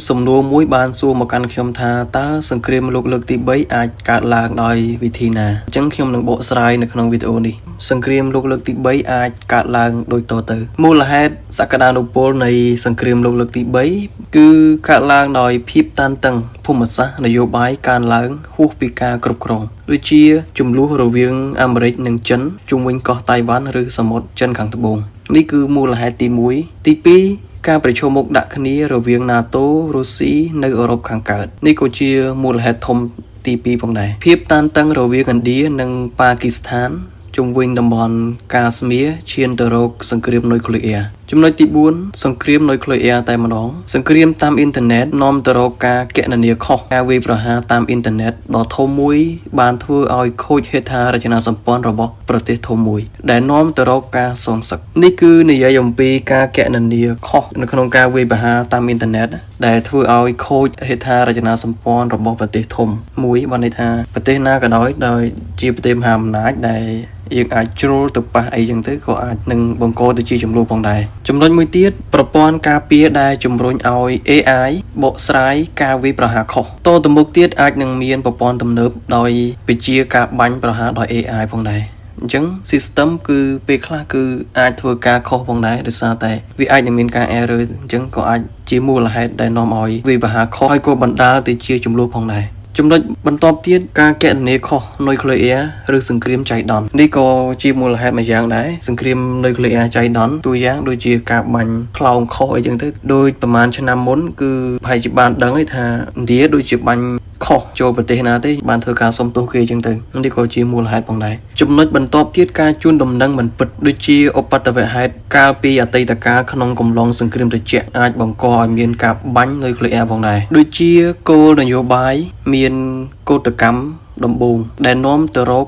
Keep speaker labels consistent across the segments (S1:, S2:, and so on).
S1: សំណួរមួយបានសួរមកកាន់ខ្ញុំថាតើសង្គ្រាមលោកលើកទី3អាចកើតឡើងដោយវិធីណាអញ្ចឹងខ្ញុំនឹងបកស្រាយនៅក្នុងវីដេអូនេះសង្គ្រាមលោកលើកទី3អាចកើតឡើងដូចតទៅមូលហេតុសក្តានុពលនៃសង្គ្រាមលោកលើកទី3គឺកើតឡើងដោយភាពតានតឹងភូមិសាស្ត្រនយោបាយកើនឡើងហួសពីការគ្រប់គ្រងដូចជាជម្លោះរវាងអាមេរិកនិងចិនជុំវិញកោះតៃវ៉ាន់ឬសមុទ្រចិនខាងត្បូងនេះគឺមូលហេតុទី1ទី2ការប្រឈមមុខដាក់គ្នារវាង NATO រុស្ស៊ីនៅអឺរ៉ុបខាងកើតនេះក៏ជាមូលហេតុធំទី2ផងដែរភាពតានតឹងរវាងឥណ្ឌានិងប៉ាគីស្ថានជុំវិញតំបន់កាស្មៀរឈានទៅរកសង្គ្រាមនុយក្លេអ៊ែរចំណុចទី4សង្គ្រាមនុយក្លេអ៊ែរតែម្ដងសង្គ្រាមតាមអ៊ីនធឺណិតនាំទៅរកការគណនាខុសការវាយប្រហារតាមអ៊ីនធឺណិតដ៏ធំមួយបានធ្វើឲ្យខូចហេដ្ឋារចនាសម្ព័ន្ធរបស់ប្រទេសធំមួយដែលនាំទៅរកការសងសឹកនេះគឺនិយាយអំពីការគណនាខុសនៅក្នុងការវាយប្រហារតាមអ៊ីនធឺណិតដែលធ្វើឲ្យខូចហេដ្ឋារចនាសម្ព័ន្ធរបស់ប្រទេសធំមួយបានន័យថាប្រទេសណាក៏ដោយដោយជាប្រទេសមហាអំណាចដែលយើងអាចជ្រុលទៅប៉ះអីចឹងទៅក៏អាចនឹងបង្កទៅជាចំនួនផងដែរចំណុចមួយទៀតប្រព័ន្ធការពារដែលជំរុញឲ្យ AI បកស្រាយការវាយប្រហារខុសតទៅមុខទៀតអាចនឹងមានប្រព័ន្ធទំនើបដោយវិជាការបាញ់ប្រហារដោយ AI ផងដែរអញ្ចឹង system គឺពេលខ្លះគឺអាចធ្វើការខុសផងដែរដោយសារតែវាអាចនឹងមានការ error អញ្ចឹងក៏អាចជាមូលហេតុដែលនាំឲ្យវាយប្រហារខុសហើយក៏បណ្ដាលទៅជាចំនួនផងដែរចំណុចបន្ទាប់ទៀតការកណនាខុសនុយក្លេអ៊ែរឬសង្គ្រាមចៃដន្យនេះក៏ជាមូលហេតុមួយយ៉ាងដែរសង្គ្រាមនុយក្លេអ៊ែរចៃដន្យតួយ៉ាងដូចជាការបាញ់ខ្លោងខុសអីចឹងទៅដោយប្រហែលឆ្នាំមុនគឺប្រហែលជាបានដឹងឯថាឥណ្ឌាដូចជាបាញ់ខុសចូលប្រទេសណាទេបានធ្វើការសុំទោសគេចឹងទៅនេះក៏ជាមូលហេតុផងដែរចំណុចបន្ទាប់ទៀតការជូនដំណឹងមិនពិតដូចជាឧបទ្ទវហេតុកាលពីអតីតកាលក្នុងកំឡុងសង្គ្រាមត្រជាក់អាចបង្កឲ្យមានការបាញ់នុយក្លេអ៊ែរផងដែរដូចជាគោលនយោបាយមានកោតកម្មដំបូងដែលនាំទៅរក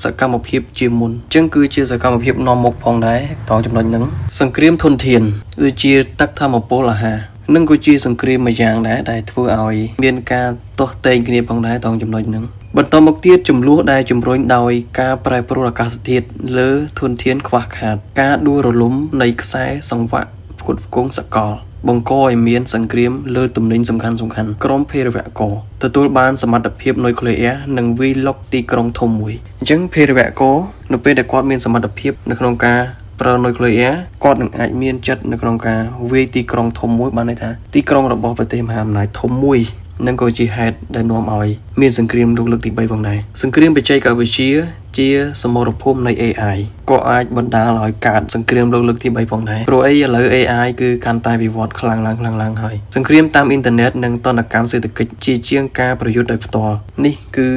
S1: សកម្មភាពជាមុនអញ្ចឹងគឺជាសកម្មភាពនាំមុខផងដែរត្រង់ចំណុចហ្នឹងសង្គ្រាមធនធានដូចជាទឹកធម្មពលអាហារនឹងក៏ជាសង្គ្រាមមួយយ៉ាងដែរដែលធ្វើឲ្យមានការទាស់ទែងគ្នាផងដែរត្រង់ចំណុចហ្នឹងបន្តមកទៀតចំនួនដែលជំរុញដោយការប្រែប្រួលអាកាសធាតុលើធនធានខ្វះខាតការដួលរលំនៃខ្សែសង្វាក់ផ្គត់ផ្គង់សកលបង្កឲ្យមានសង្គ្រាមលើទំនិញសំខាន់សំខាន់ក្រុមភេរវករទទួលបានសមត្ថភាពនុយក្លេអ៊ែរនិងវាយលុកទីក្រុងធំមួយអញ្ចឹងភេរវករនៅពេលដែលគាត់មានសមត្ថភាពនៅក្នុងការប្រើនុយក្លេអ៊ែរគាត់នឹងអាចមានចិត្តនៅក្នុងការវាយទីក្រុងធំមួយបានន័យថាទីក្រុងរបស់ប្រទេសមហាអំណាចធំមួយនឹងក៏ជាហេតុដែលនាំឲ្យមានសង្គ្រាមលោកលើកទី3ផងដែរសង្គ្រាមបច្ចេកវិទ្យាជាសមរភូមិនៃ AI ក៏អាចបណ្ដាលឲ្យកើតសង្គ្រាមលោកលើកទី3ផងដែរព្រោះអីឥឡូវ AI គឺកាន់តែវិវត្តខ្លាំងឡើងខ្លាំងឡើងហើយសង្គ្រាមតាមអ៊ីនធឺណិតនិងទណ្ឌកម្មសេដ្ឋកិច្ចជាជាងការប្រយុទ្ធដោយផ្ទាល់នេះគឺ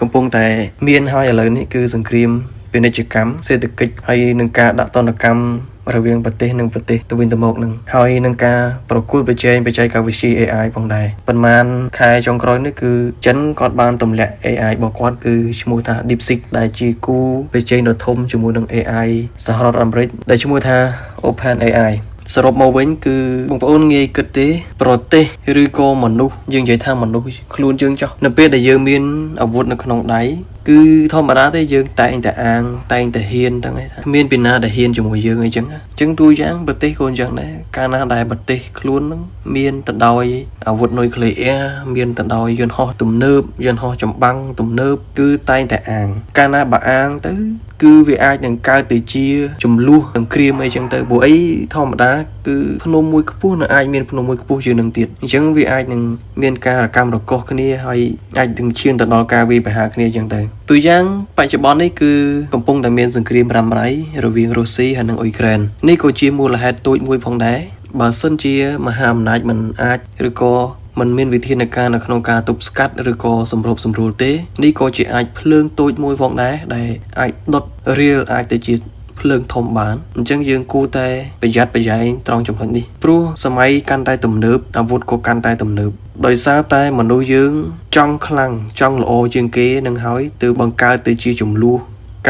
S1: កំពុងតែមានហើយឥឡូវនេះគឺសង្គ្រាមពាណិជ្ជកម្មសេដ្ឋកិច្ចហើយនឹងការដាក់ទណ្ឌកម្មរវាងប្រទេសនិងប្រទេសទៅវិញទៅមកនឹងហើយនឹងការប្រកួតប្រជែងបច្ចេកវិទ្យា AI ផងដែរប៉ុន្មានខែចុងក្រោយនេះគឺចិនគាត់បានទម្លាក់ AI របស់គាត់គឺឈ្មោះថា DeepSeek ដែលជាគូប្រជែងដ៏ធំជាមួយនឹង AI សហរដ្ឋអាមេរិកដែលឈ្មោះថា OpenAI សរុបមកវិញគឺបងប្អូនងាយគិតទេប្រទេសឬក៏មនុស្សយើងនិយាយថាមនុស្សខ្លួនយើងចោះនៅពេលដែលយើងមានអាវុធនៅក្នុងដៃគឺធម្មតាទេយើងតែងតែអាងតែងតែហ៊ានទាំងឯងថាគ្មានពីណាដែលហ៊ានជាមួយយើងអីចឹងអញ្ចឹងទូយ៉ាងប្រទេសក៏អញ្ចឹងដែរកាលណាដែលប្រទេសខ្លួននឹងមានទៅដោយអាវុធនុយក្លេអ៊ែរមានទៅដោយយន្តហោះទំនើបយន្តហោះចម្បាំងទំនើបគឺតែងតែអាងកាលណាបើអាងទៅគឺវាអាចនឹងកើតទៅជាចំនួនសង្គ្រាមអីចឹងទៅព្រោះអីធម្មតាគឺភ្នំមួយខ្ពស់នៅអាចមានភ្នំមួយខ្ពស់ជាងនឹងទៀតអញ្ចឹងវាអាចនឹងមានការរកម្មរកុសគ្នាហើយអាចនឹងឈានទៅដល់ការវាយប្រហារគ្នាចឹងទៅទូយ៉ាងបច្ចុប្បន្ននេះគឺកំពុងតែមានសង្គ្រាមរ៉ាំរ៉ៃរវាងរុស្ស៊ីហើយនិងអ៊ុយក្រែននេះក៏ជាមូលហេតុតូចមួយផងដែរបើសិនជាមហាអំណាចមិនអាចឬក៏មិនមានវិធានការនៅក្នុងការទប់ស្កាត់ឬក៏សម្របសម្រួលទេនេះក៏ជាអាចភ្លើងតូចមួយផងដែរដែលអាចដុតរៀលអាចទៅជាភ្លើងធំបានអញ្ចឹងយើងគួរតែប្រយ័ត្នប្រយែងត្រង់ចំណុចនេះព្រោះសម័យកាន់តែទំនើបអាវុធក៏កាន់តែទំនើបដោយសារតែមនុស្សយើងចង់ខ្លាំងចង់ល្អជាងគេនឹងហើយទើបបង្កើតទៅជាចំនួន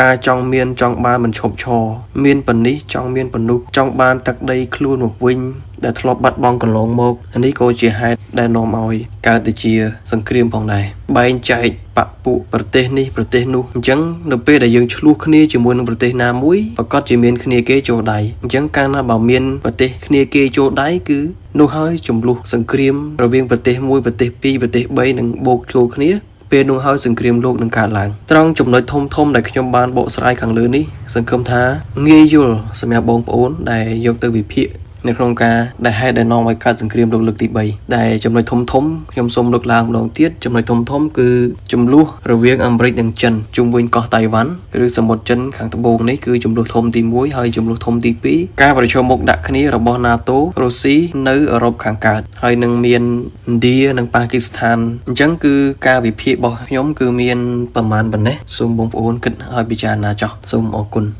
S1: ការចង់មានចង់បានមិនឈប់ឈរមានប៉ុណ្នេះចង់មានប៉ុណ្នោះចង់បានទឹកដីខ្លួនមកវិញដែលធ្លាប់បាត់បង់កន្លងមកអានេះក៏ជាហេតុដែលនាំឲ្យកើតទៅជាសង្គ្រាមផងដែរបែងចែកបពពួកប្រទេសនេះប្រទេសនោះអញ្ចឹងនៅពេលដែលយើងឆ្លោះគ្នាជាមួយនឹងប្រទេសណាមួយប្រកាសជាមានគ្នាគេចូលដៃអញ្ចឹងកាលណាបើមានប្រទេសគ្នាគេចូលដៃគឺនោះហើយចំនួនសង្គ្រាមរវាងប្រទេសមួយប្រទេសពីរប្រទេស3នឹងបូកចូលគ្នាពេលនោះហើយសង្គ្រាមលោកនឹងកើតឡើងត្រង់ចំណុចធំធំដែលខ្ញុំបានបកស្រាយខាងលើនេះសង្ឃឹមថាងាយយល់សម្រាប់បងប្អូនដែលយកទៅវិភាគនៅក្នុងការដែលហេតុដែលនាំឲ្យកើតសង្គ្រាមលោកលើកទី3ដែលចំណុចធំធំខ្ញុំសូមលើកឡើងម្ដងទៀតចំណុចធំធំគឺចំនួនរវាងអាមេរិកនិងចិនជុំវិញកោះតៃវ៉ាន់ឬសមុទ្រចិនខាងត្បូងនេះគឺចំនួនធំទី1ហើយចំនួនធំទី2ការប្រឈមមុខដាក់គ្នារបស់ NATO រុស្ស៊ីនៅអឺរ៉ុបខាងកើតហើយនឹងមានឥណ្ឌានិងប៉ាគីស្ថានអញ្ចឹងគឺការវិភាគរបស់ខ្ញុំគឺមានប្រមាណប៉ុណ្ណេះសូមបងប្អូនគិតឲ្យពិចារណាចោះសូមអរគុណ។